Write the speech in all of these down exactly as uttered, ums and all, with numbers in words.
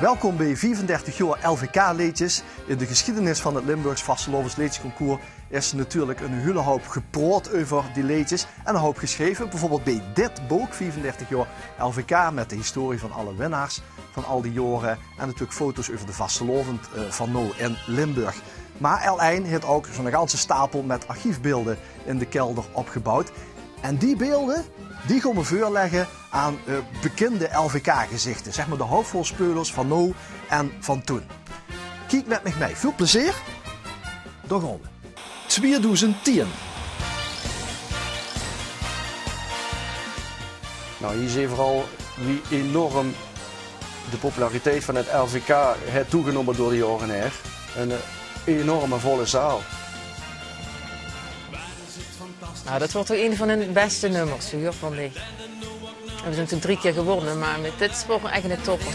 Welkom bie viefendertig jaor L V K-leedjes. In de gesjiedenis van 't Limburgs Vastelaoves Leedjesconcours is natuurlik 'n hiele houp gepraot euver die leedjes en 'n houp gesjreve. Bieveurbeeld bie dit book, viefendertig jaor L V K, mit de historie van alle winnaars van al die jaore en natuurlik foto's euver de vastelaovend, eh, van noe in Limburg. Mer L ein haet ouch zoe'n ganse stapel mit archiefbeelde in de kelder opgeboewd. En die beelde, die gaon v'r veurlègke aan, eh, bekinde L V K-gezichte, zeg mer de hoofdrolspeulers van noe en van toen. Kiek mit mich mei. Väöl plezeer. Dao gaon v'r. Twieëdoezend tieën. Nou, hie zeen v'r al wie enorm de populariteit van 't L V K haet toegenómme door de jaore haer. 'n, eh, enorme volle zaal. Nou, dat waor toch ein van hun bèste nummers, huur, vónj ich. En v'r zeen toen drie kier gewónne, mer mit dit waor ech 'ne topper.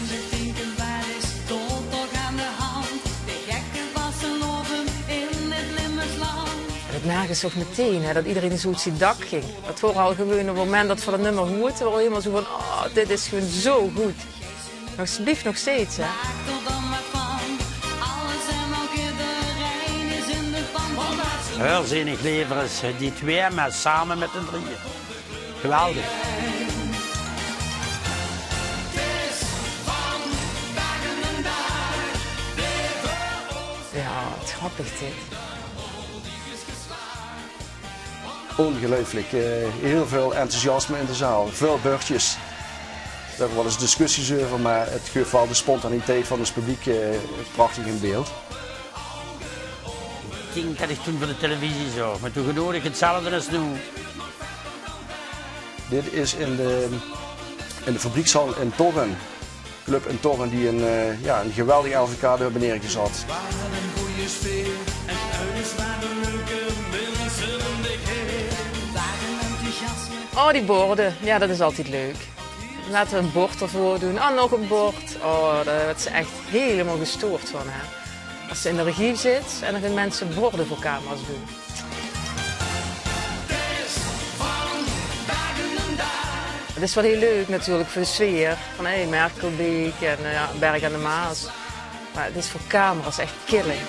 En dat merks se ouch metein, hè, dat ederein zoe oet zien dak góng. Dat waor al gewoon 't moment dat v'r dat nummer hoeëte, waore v'r hielemaol zoe van: "Oh, dit is gewoon zoe good." Nog, blief nog steeds, hè? Heur, zeen ich leever es die twieë, mer same mit de drieë. Geweldig. Jao, wat grappig dit. Óngeluifelik, eh, hiel väöl enthousiasme in de zaal, väöl bördjes. Dao höbbe v'r waal ins discussies euver, mer 't geuf waal de spontaniteit van ós publiek, eh, prachtig in beeld. Ich dink dat ich toen veur de televisie zoog, mer toen genoot ich 'tzelfde es noe. Dit is in de, in de fabriekshal in Torren. Club in Torren die 'n, eh, jao, 'n geweldig L V K dao höbbe neergezat. Oh, die borde. Jao, dat is altied leuk. Laote v'r 'n bord d'rveur doon. Oh, nog 'n bord. Oh, dao weëde ze ech hielemaol gestoord van, hè. Es ze in de regie zit en dan gaon minse borde veur camera's doon. 't Is waal hiel leuk natuurlik veur de sfeer van, hey, Merkelbeek en, eh, jao, Berg aan de Maas. Mer 't is veur camera's ech killing.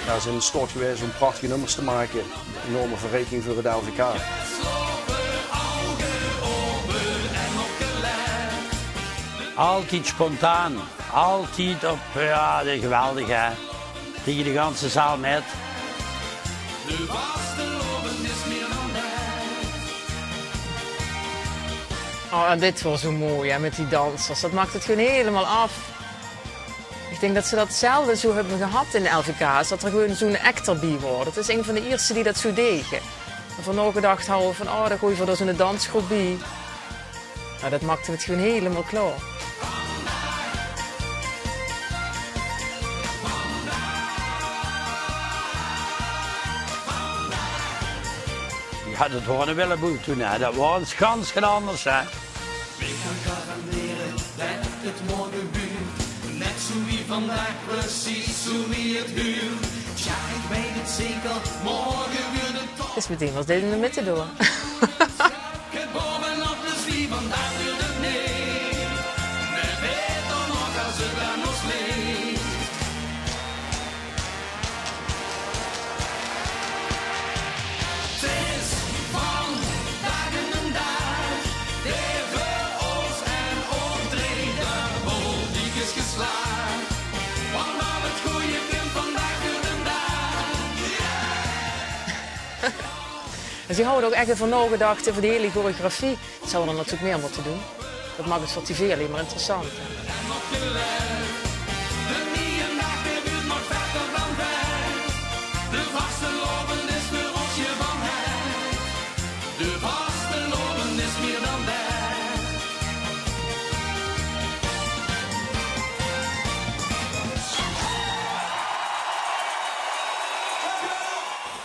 Jao, ze zeen in staot gewaes óm prachtige nummers te make. Enorme verrijking veur 't L V K. Altied spontaan, altied op, jao, geweldig, hè. Kriege de ganse zaal mit. Oh, en dit waor zoe mooi, hè, mit die dansers. Dat maak 't gewoon hielemaol aaf. Ich dink dat ze dat zelde zoe höbbe gehad in de L V K's, dat d'r gewoon zoe'n act d'rbie waor. Dat is ein van de ierste die dat zoe dege. En veur naogedach hawwe van, oh, dan goeje v'r d'r zoe'n dansgroep bie. Noe, dat maakde 't gewoon hielemaol klaor. Jao, dat waor 'ne willeboel toen, hè. Dat waor gans get anders, hè. Ich kan garandere det 't morge buurt, net zoe wie vandaag, precies zoe wie 't huurt. Tja, ich weit 't zeker, morge wuurt 't toch. Is metein waal in de mitte door. Get bovenop de sfeer, vandaag wuurt 't neet. Mer beter nog as 't aan ós lik. 't Is vandaag 'nen daag, dae veur ós en ós drie dubbel diek is geslaag. Want al 't gooj kump vandaag door den daag. En ze hawwe ouch ech euver naogedach, euver de hiele choreografie. Dat zouwe v'r natuurlik mieë mótte doon. Dat maak 't veur tv allein mer interessant, hè.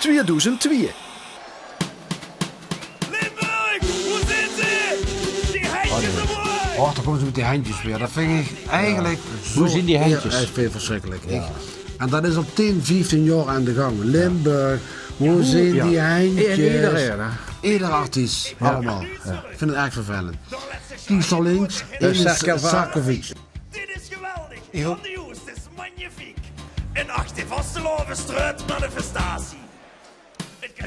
Twieëdoezend twieë. Limburg, wo zeen ze? Die hendjes omhoog! Och, dao kómme ze mit die hendjes weer. Dat vinj ich eigelik zoe... Wo zeen die hendjes? Jao, ich vinj 't versjrikkelik. Jao. En dat is al tieën, vieftieën jaor aan de gang. Limburg, wo zeen die hendjes? In ederein, hè? Eder artiest, allemaol. Jao. Ich vinj 't erg vervelend. Die is al links, eh, Sarkovic. Dit is geweldig. Ivo? Grandioos, dit is magnifiek. Ein achte vastelaovesstruut manifestatie.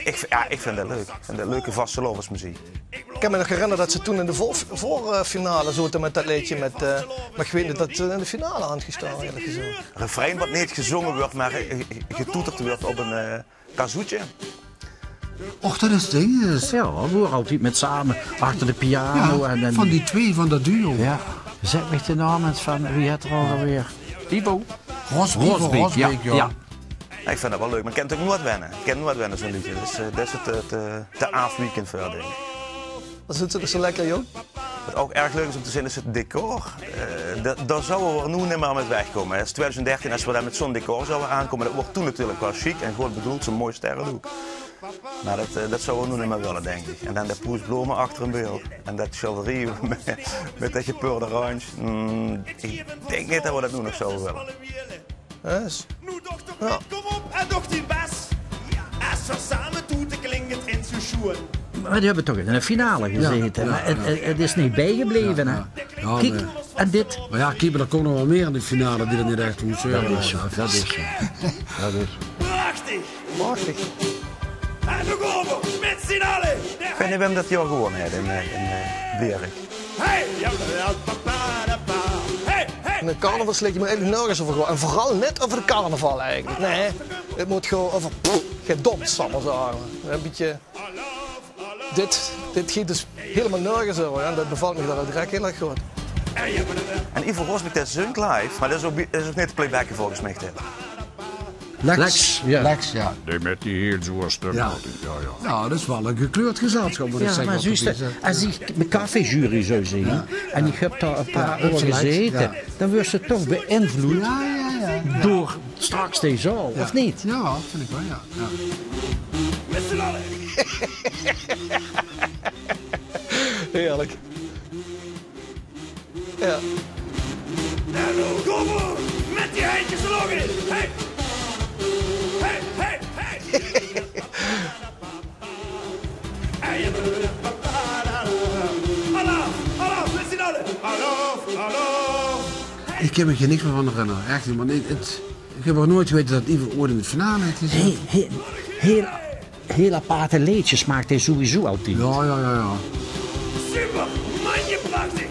Ich, jao, ich vinj det leuk. Ich vinj det leuke vastelaovesmeziek. Ich kan mich nog herinnere det ze toen in de veur-, veurfinale zote mit det leedje, mit, eh, mer ich weit neet det ze in de finale hant gestaon, eerlik gezag. Refrein wat neet gezónge wuuert, mer, eh, getoeterd wuuert op ein, eh, kazoetje. Och, det is ding, is. Jao, veer altied mit same achter de piano. Jao, en, en van die twee, van det duo. Jao. Zèk mich de naam ins van, wie hèt 'r ouch alweer? Ivo. Rosbeek, Rosbeek, jao. Ich vinj det waal leuk, mer ich kin 't ouch noeit wenne. Ich kin 't noeit wenne, zoe'n leedje. Dus, eh, det is 't, eh, 't, eh, 't aafwiekend veur, dink ich. Waat zit 'r nog zoe lekker, jóng? Waat ouch erg leuk is óm te zeen, is 't decor. Eh, da-, dao zouwe v'r noe nimmer mit wegkómme. Is twieëdoezend dertien, es v'r dao mit zoe'n decor zouwe aankómme, det waas toen natuurlik waal sjiek en good bedoeld, zoe'n mooi sterredook. Mer det, eh, det zouwe v'r noe nimmer wille, dink ich. En dan de poes blome achter in beeld. En det sjilderie mit, mit det gepeurde randsj. Mm, ich dink neet det v'r det noe nog zouwe wille. Hè, is... Jao. Kóm op en doog dien bès. Es v'r same toete, klink 't ins zoe sjoean. Mer die höbbe toch in de finale gezete. Jao, jao, jao. Mer 't, 't, 't is neet biegebleve, hè? Jao, kiek, mer, en dit. Mer jao, kiek, mer d'r kómme nog waal mier in de finale die d'r neet ech toe zeuren. Det is zoe, det is zoe. Det is zoe. Prachtig. Prachtig. En noe gaon v'r mit z'n alle. Ich weit neet wae det jaor gewónne haet in, eh, in, eh, Blierik. Hey, jao, jao, pa, pa, da, pa. Hey, hey. Ein carnavalsleedje mót eigelik nörges euver gaon. En veural neet euver de carnaval eigelik. Nae, 't mót gewoon euver, pff, gedómp, zal ich mer zègke. Ein bietje, dit, dit geit dus hielemaol nörges euver, en det bevèlt mich dao direk hiel erg good. En Ivo Rosbeek, dae zingk live, mer det is ouch, det is ouch neet te playbacke volges mich, dit. Lex. Lex, jao. Lex, jao. Dae mit die hiel zwoer stem. Jao. Jao, jao. Jao, det is waal ein gekleurd gezelsjap, mót ich zègke, mer zuus te, es ich de caféjury zou zeen, en ich höb dao ein paar oor gezete, dan wuuers te toch beïnvloed door straks deze zaal, of neet? Jao, vinj ich waal, jao. Jao. Heerlik. Jao. En noe kómme v'r mit die hendjes omhoog. Hey! Hey, hey, hey! Alaaf, alaaf, mit z'n alle! Alaaf, alaaf! Ich kin mich hie niks mieë van herinnere. Ech neet, want ich, 't, ich höb ouch noeit gewete det Ivo oeit in de finale haet gezete. Hey, hey, hey. Hiel aparte leedjes maak hae sowieso altied. Jao, jao, jao, jao. Super, manjeprachtig.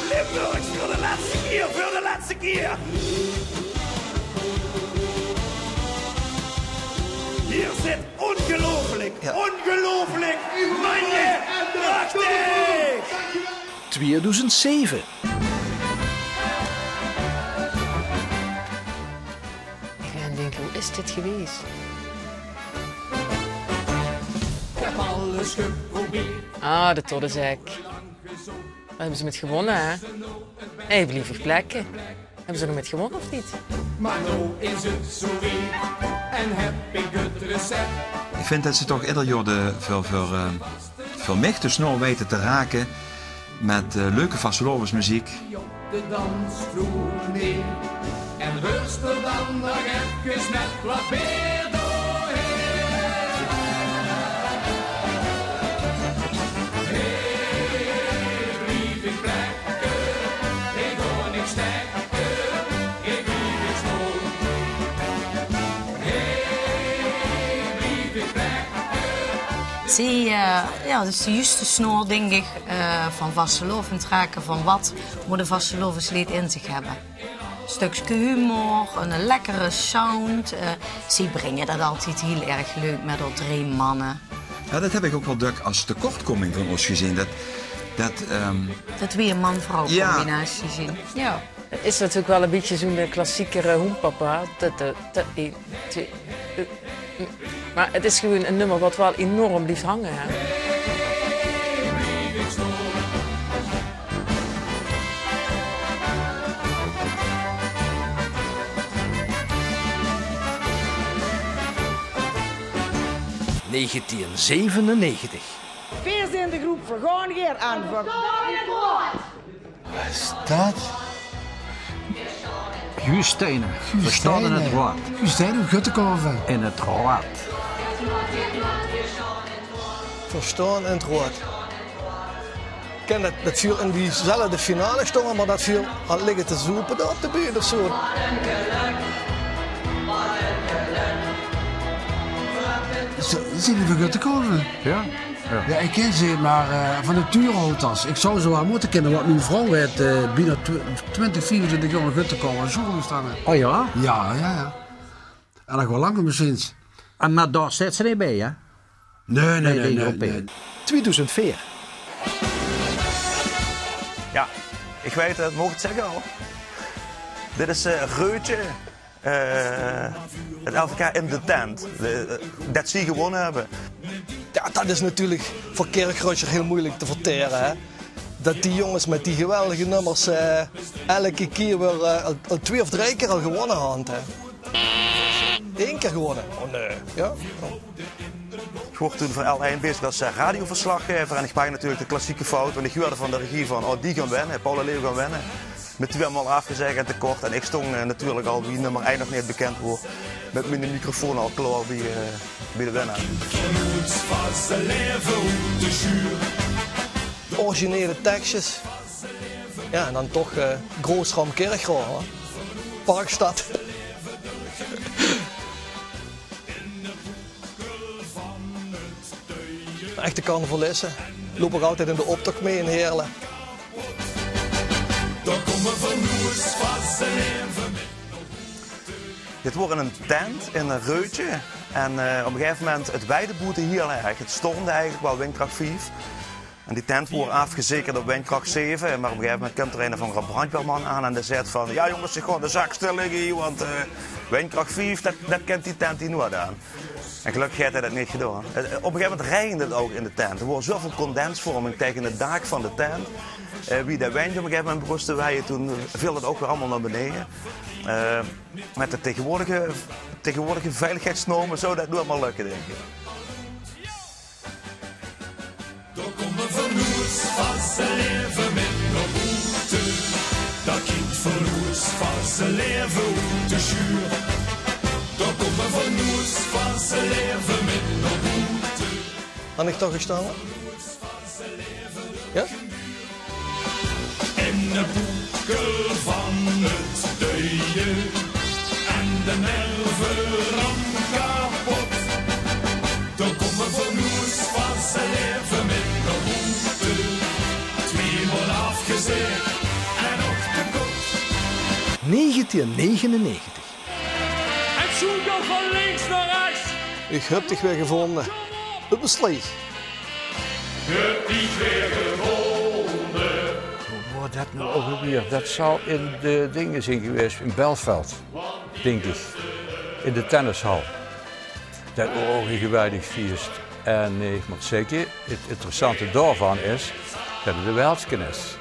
Limburgs veur de lètste kier, veur de lètste kier. Hie zit óngeluifelik, jao, óngeluifelik, manjeprachtig. Twieëdoezend zeve. Ich gaon dinke, wie is dit gewaes? Ich höb alles geprobeerd. Ah, de Toddezek. Dao höbbe ze mit gewónne, hè? Hei blief ich plekke. Höbbe ze nog mit gewónne, of neet? Mer noe is 't zoe wied en höb ich 't recept. Ich vinj det ze toch eder jaor de, veur, veur, eh, veur mich de snaor weite te rake mit, eh, leuke vastelaovesmeziek. Op de dansvloer neer en rös d'r dan nog efkes mit plat beer doorhaer. Hie blief ich plekke, ich gaon neet stekke, ich blief ich stoon. Hie blief ich plekke. Zie, eh, jao, det is de juuste snaor, dink ich. Eh, van vastelaovend rake, van wat mót ein vastelaovesleed in zich höbbe? Stökske humor, ein lekkere sound. Eh, zie bringe det altied hiel erg leuk mit die drie manne. Jao, det höb ich ouch waal dök es tekortkoming van ós gezeen. Det, det, ehm, det v'r ein man-vrouw combinatie zeen. Jao. 't Is natuurlik waal ein bietje zoe'n, eh, klassiekere, eh, hoempapa. Det, det, det, die, die, eh, mer 't is gewoon ein nummer wat waal enorm blief hange, hè. Negentien zevenennegentig. Veer zeen de groep, veer gaon geer aan. Waat is det? Guus Steijnen, verstaon in 't road. Guus Steijnen, Göttekorve. In 't road. Verstaon in 't road. Ich kin det, det veer in diezelfde finale stónge, mer det veer al ligke te zoepe dao op de bühne of zoe. Ze, ze zeen van Göttekorve. Jao? Jao. Jao, ich kin ze, mer, eh, van de Tuurholters. Ich zou ze waal mótte kinne, want mien vrouw haet, eh, bienao tw-, twintig, viefentwintig jaor in Göttekorve op sjool gestange. Oh jao? Jao, jao, jao. En nog waal langer mesjiens. En, mer dao zit ze neet bie, hè? Nae, nae, nae, nae, nae. Tweeduizend veer. Jao, ich weit 't, maag ich 't zègke al? Dit is, eh, Reutje, eh, 't L V K in de tent. De, eh, det ze gewónne höbbe. Jao, det is natuurlik veur Kirchroadsjer hiel meujelik te vertaere, hè. Det die jónges mit die geweldige nummers, eh, eder kier weer, eh, al, al twieë of drei kier al gewónne höbbe, hè. Ein kier gewónne. Oh nae. Jao? Ich waor toen veur L1 bezig es, eh, radioverslaggever en ich maak natuurlik de klassieke fout, want ich huurde van de regie van, oh, die gaon winne, Paul en Leo gaon winne. Mit twieë maol aafgezag en te kort. En ich stóng, eh, natuurlik al, wie nummer ein nog neet bekind waor, mit miene microfoon al klaor bie, eh, bie de winnaar. Originele tekstjes. Jao, en dan toch, eh, Großraum Kirchroa, hè. Parkstad. Echte carnavalisse. Loup ouch altied in de optoch mit in Heerle. Dit waor in ein tent in Reutje. En, eh, op ein gegaeve moment, 't waejde boete hiel erg. 't Stormde eigelik waal, windkrach vief. En die tent waor aafgezekerd op windkrach zeve, mer op ein gegaeve moment kump d'r eine van de brandjweerman aan en dae zaet van: "Jao jónges, ich gaon de zak stillegke hie, want, eh, windkrach vief, det, det kint die tent hie noeats aan." En gelökkig haet hae det neet gedaon. Eh, op ein gegaeve moment raegende 't ouch in de tent. D'r waor zoväöl condensvorming taenge 't daak van de tent. Eh, wie de windj op ein gegaeve moment begós te waeje, toen veel 't ouch weer allemaol nao beneje. Eh, mit de taegewoordige, taegewoordige veiligheidsnorme zou det noeats mie lökke, dink ich. Dao kómme v'r noeats van z'n laeve mit nao boete. Det kind van noeats van z'n laeve oet de sjuur. Dao kómme v'r noeats van z'n laeve mit nao boete. Han ich toch gestange? Jao? In de boekel van 't duie en de nerve ram kapot. Dao kómme v'r noeats van z'n laeve mit nao boete. Twieëmaol aafgezag en nog te kot. Negentien negenennegentig. En zoet dan van links naar rechts. Ich höb dich weer gevónje. Op de sleeg. Höb dich weer gevónje. Wo waor det noe ouch alweer? Det zal in de dinge zeen gewaes, in Belfeld, dink ich. In de tennishal. Det waor ouch ein geweldig fieës. En, eh, ich mót zègke, 't interessante daovan is det 't ein Welske is.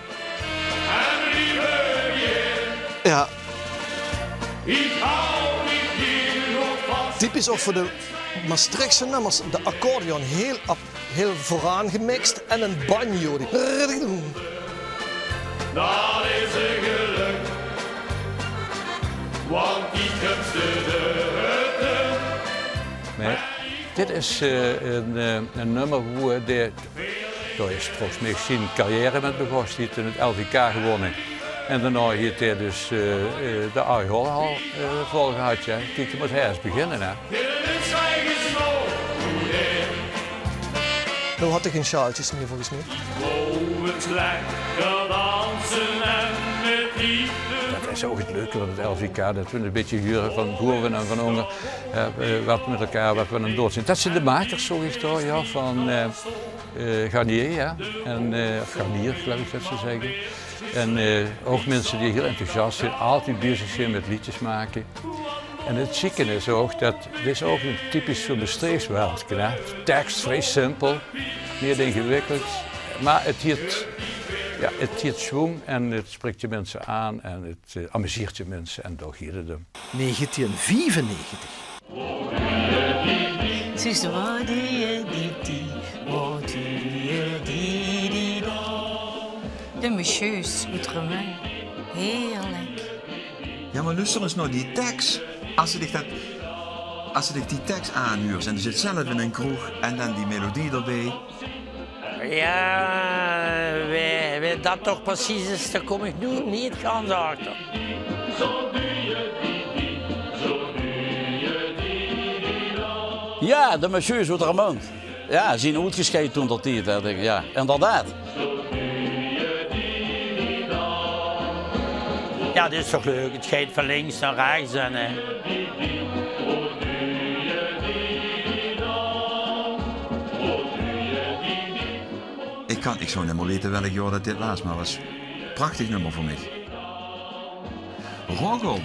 Jao. Typisch ouch veur de Maastrichtse nummers, de accordeon hiel ap-, hiel veuraan gemixt en ein banjo die. Det is ein gelök, want die kump de hutte. Mer dit is, eh, ein, eh, ein nummer wo, eh, dae, dao is volges mich zien carrière mit begós. Hae haet in 't L V K gewónne. En daonao haet hae dus, eh, eh, de Arie Hollehal, eh, volgehad, jao. Kiek, dao mós hae ins beginne, hè. Noe haet hae gein sjaaltjes mie, volges mich. Det is ouch 't leuke van 't L V K, det v'r ein bietje hure van bove en van ónger, eh, eh, waat v'r mit elkaar, waat v'r aan 't doon zeen. Det zeen de makers, zag ich toch, jao, van, eh, eh, Garnier, jao. En, eh, of Garnier, geluif ich det ze zègke. En, eh, ouch minse die hiel enthousiast zeen, altied bezig zeen mit leedjes make. En 't sjieke is ouch det, dit is ouch ein typisch zoe'n Mestreechs Welske, hè. Teks, vrij simpel, neet ingewikkeld. Mer 't haet, jao, 't haet schwung en 't sprik de minse aan en 't, eh, amuseert de minse en dao geit 't óm. Negentien viefennegentig. Zuus, wat die, die, die, wat die, die, die. De Messieurs oet Remunj. Heerlik. Jao, mer loester ins nao die teks. Es se dich det, es se dich die teks aanhuurs en se zits zelf in ein kroeg en dan die melodie d'rbie. Jao, wae, wae det toch precies is, dao kóm ich noe neet gans achter. Jao, de monsieur Zoetermund. Jao, zien oetgesjeid toen d'r tied, hè. Jao, inderdaad. Jao, dit is toch leuk. Het geit van links nao rechts en, eh. Ich kan, ich zou neet mieë weite welk jaor det dit waas, mer 't waas ein prachtig nummer veur mich. Rogel.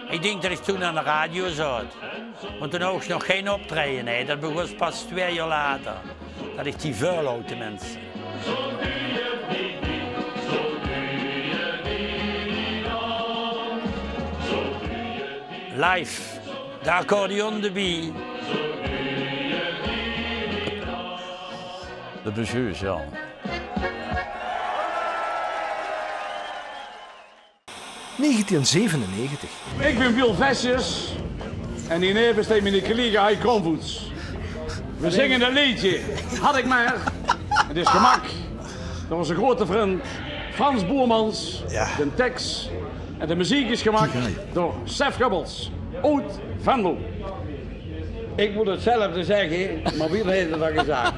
Ich dink det ich toen aan de radio zaot. Want toen hauw ich nog gein optraeje, hè. Det begós pas twee jaor later. Det ich die veul hauw, tenminste. Live. De accordeon d'rbie. De bezuus, jao. Negentien zevenennegentig. Ik bin Wiel Vessius en hie neve steit miene collega Hai Kromvoets. We zinge e leedje, Had ik maar. Het is gemaakt door onze grote vriend Frans Boermans. Ja. De tekst en de muziek is gemaakt door Sef Gubbels, oud Venlo. Ik moet hetzelfde zeggen, maar wie heeft het al gezegd?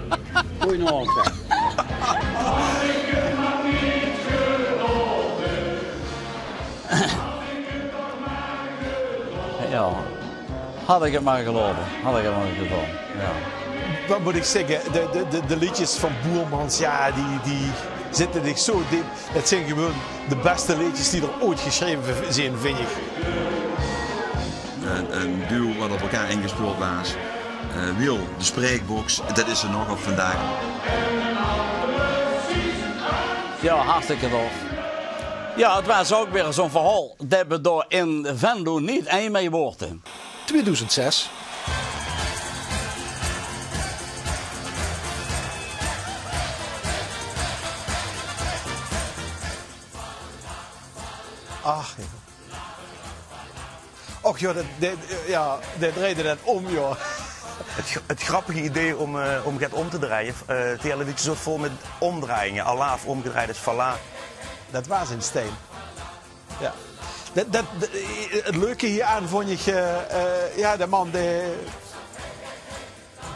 Goeienaovend, zeg. Ja, had ik het maar gelopen, had ik het maar gevonden. Ja. Wat moet ik zeggen, de, de, de, de liedjes van Boermans, ja, die, die zitten dich zo diep. Het zijn gewoon de beste leedjes die er ooit geschreven v-, zijn, vind ik. Een, een duo wat op elkaar ingespeeld was. Eh, Wiel, de spreekbox, dat is er nog op vandaag. Ja, hartstikke tof. Ja, het was ook weer zo'n verhaal dat we daar in Venlo niet één mee worden. Tweedoezend zes. Ach, ja. Och, joh, det, det, ja, det drejde det om, joh. Het gr-, het grappige idee om, eh, om get om te drejje, eh, die hele liedjes zo vol met omdrejingen. Alaaf omgedrejd is fala. Det waas in Stein. Ja. Det, det, det, het leuke hie aan vónj ich, eh, eh, ja, de man, de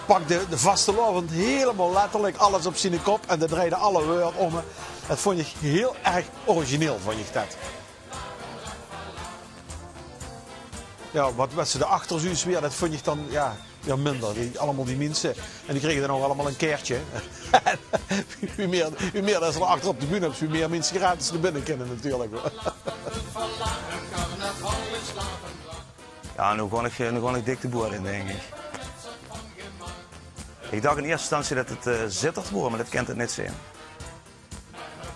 pakde de vastelaovend hielemaol letterlik alles op ziene kop en dae drejde alle wäörd om. Det vónj ich hiel erg origineel, vónj ich det. Ja, wat, wat se d'r achter zuus weer, det vónj ich dan, ja, weer minder. Die, allemaol die minse. En die krege dan ouch allemaol ein kaertje. Wie mier, wie mier det se d'r achter op de bühne höbs, wie mier minse gratis nao binne kinne natuurlik, huur. Ja, noe gaon ich, eh, noe gaon ich dik de boer in, dink ich. Ich dach in eerste instantie det het, eh, Zitterd waor, mer det kint het neet zeen.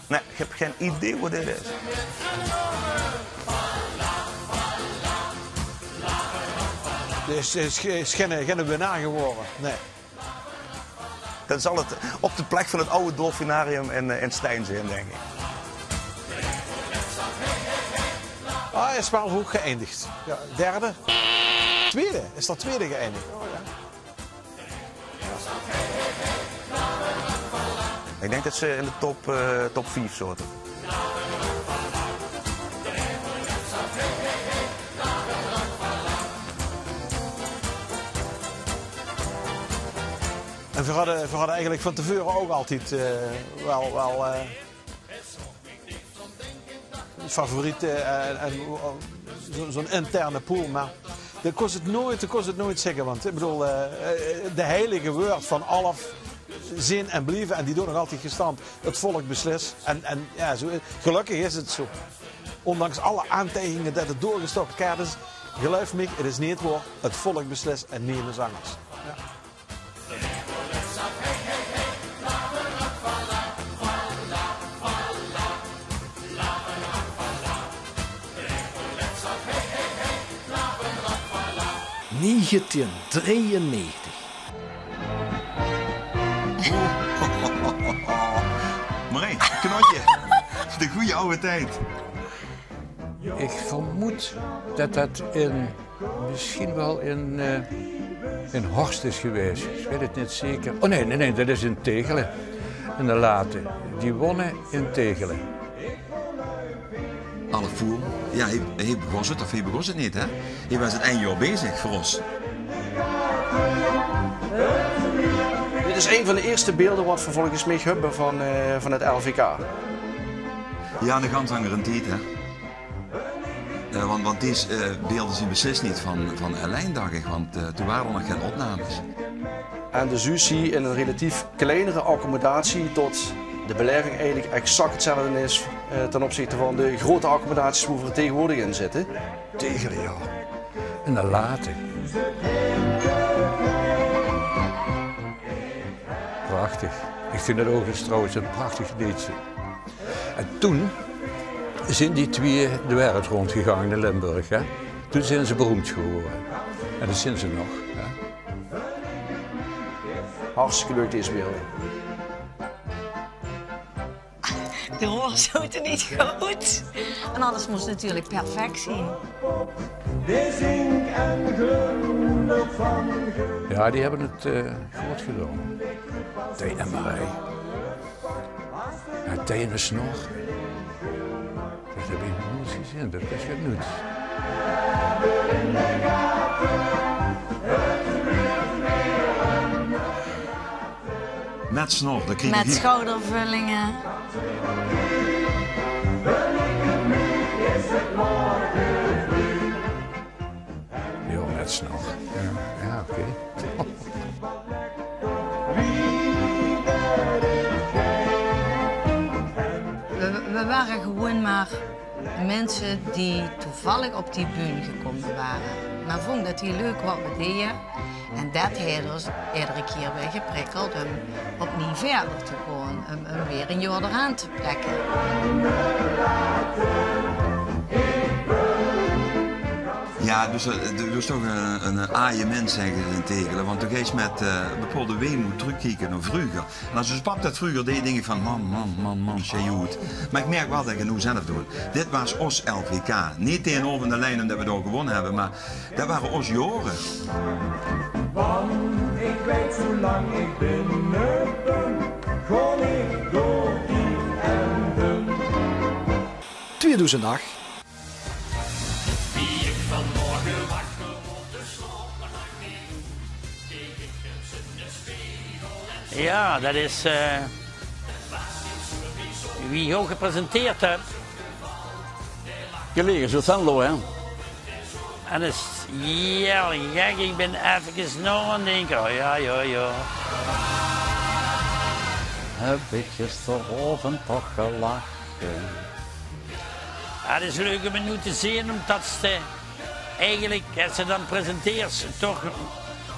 Nae, ich höb gein idee waat dit is. Dit is, is, is gein, gein winnaar gewore, nae. Dan zal het op de plek van het oude dolfinarium in, eh, in Stein zeen, dink ich. Ah, is waal hoeg geëindigd. Ja, derde. Tweede. Is d'r tweede geëindigd? Oh, ja. Ich dink det ze in de top, eh, top vief zaote. En veer hadde, veer hadde eigelik van te veure ouch altied, eh, waal, waal, eh, favoriete en, en zo-, zo'n interne pool, mer det kós het noeit, det kós het noeit zègke, want ich bedoel, eh, eh, de heilige wäörd van Alf zeen en blieve, en die doon nog altied gesjtand: het volk beslis. En, en ja, zo, gelökkig is het zo. Óndanks alle aanteigingen det het doorgestoke kaart is, geluif mich, het is neet waor, het volk beslis en nemes angers. Ja. Negentien drieënnegentig. Marij, knotje. De goeie ouwe tied. Ich vermood det det in, mesjien waal in, eh, in Horst is gewaes. Ich weit 't neet zeker. Oh nae, nae, nae, det is in Tegele. In de Late. Die wónne in Tegele. Alf Voer, jao, hae, hae begós 't of hae begós 't neet, hè? Hae waas 't ein jaor bezig veur ós. Dit is ein van de ierste beelde wat v'r volges mich höbbe van, eh, van 't L V K. Jao, 'ne gans angere tied, hè? Eh, want, want dees, eh, beelde zien beslis neet van, van L1, dach ich, want, eh, toen wore d'r nog gein opnames. En dus zuus se in 'n relatief kleinere accommodatie tot de beleving eigelik exact 'tzelfde is, eh, ten opzichte van de grote accommodaties wo v'r tegenwoordig in zitte. Tegele, jao. In de Late. Prachtig. Ich vinj 't ouch trouwens ein prachtig leedje. En toen zeen die twieë de wereld róndjgegange in Limburg, hè. Toen zeen ze beroemd gewore. En det zeen ze nog, hè. Hartstikke leuk, deze beelde. De roere zote neet good. En alles mós natuurlik perfek zien. Jao, die höbbe 't, eh, good gedaon. Thei en Marij. Jao, Thei en de Snor. Det höb ich nog noeats gezeen, det is get nuuts. Mit Snor, det krieg ich... Mit schoudervullinge. Jao, mit Snor. Jao, jao, oké. V'r, v'r wore gewoen mer minse die toevallig op die bühne gekómme wore. Mer vónge det hiel leuk wat v'r deje. En det haet ós edere kier weer geprikkeld óm opnuuj wiejer te gaon, óm, óm weer ein jaor d'raan te plekke. Jao, dus, eh, dus toch ein, ein aaje mins, zègke ze in Tegele, want doe geis mit, eh, bepaolde weemood trökkieke nao vreuger. En es ós pap det vreuger deej, dink ich van: man, man, man, man, sjoe. Mer ich merk waal det ich 't noe zelf doon. Dit waas ós L V K. Neet taengeneuver de lien ómdet v'r dao gewónne höbbe, mer det wore ós jaore. Want ich weit, zoelang ich binne bön, gaon ich door dik en dun. Twieëdoezend ach. Jao, det is, eh, wie ich ouch gepresenteerd höb. Collega's oet Venlo, hè? En is, jao, gek, ich bin efkes nao aan 't dinke. Oh, jao, jao, jao. Höb ich gisteraovend toch gelache. Jao, 't is leuk óm 't noe te zeen, ómdet se eigelik, es se dan presenteers, toch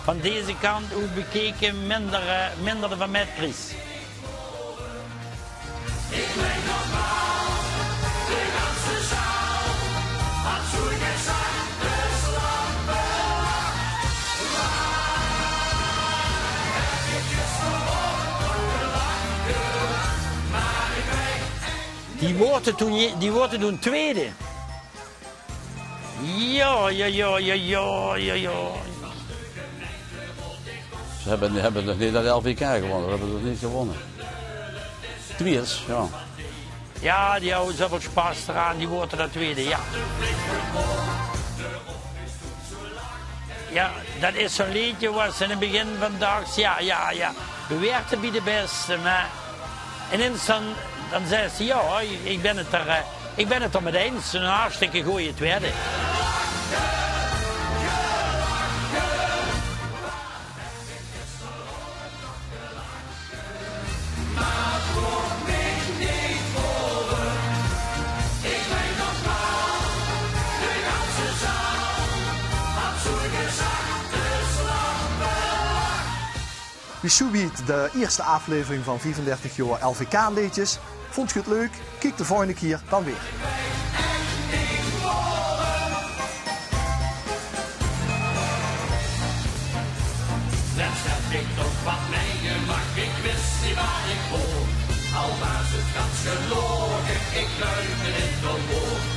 van deze kant oet bekeke minder, eh, minder d'rvan mitkriegs. Die woorte toen, die woorte toen twiede. Jao, jao, jao. Ze höbbe, höbbe nog neet aan 't L V K gewónne, ze höbbe nog neet gewónne. Twies, jao. Jao, die hawwe zoväöl sjpas d'raan, die woorte dan twiede, jao. Jao, det is zoe'n leedje wo se in 't begin van dachs, jao, jao, jao, v'r waere bie de bèste, mer inins dan, dan zaes se: jao, ich bin 't d'r, eh, ich bin 't d'r mit eins, 'n hartstikke gooje twiede. Wie zoe wied de ierste aaflevering van viefendertig jaor L V K-leedjes. Vónds se 't leuk? Kiek de volgende kier dan weer. Lèts höb ich toch wat meigemaak, ich wis neet wat ich woor. Al waas 't gans geloge, ich luijer 't neet door.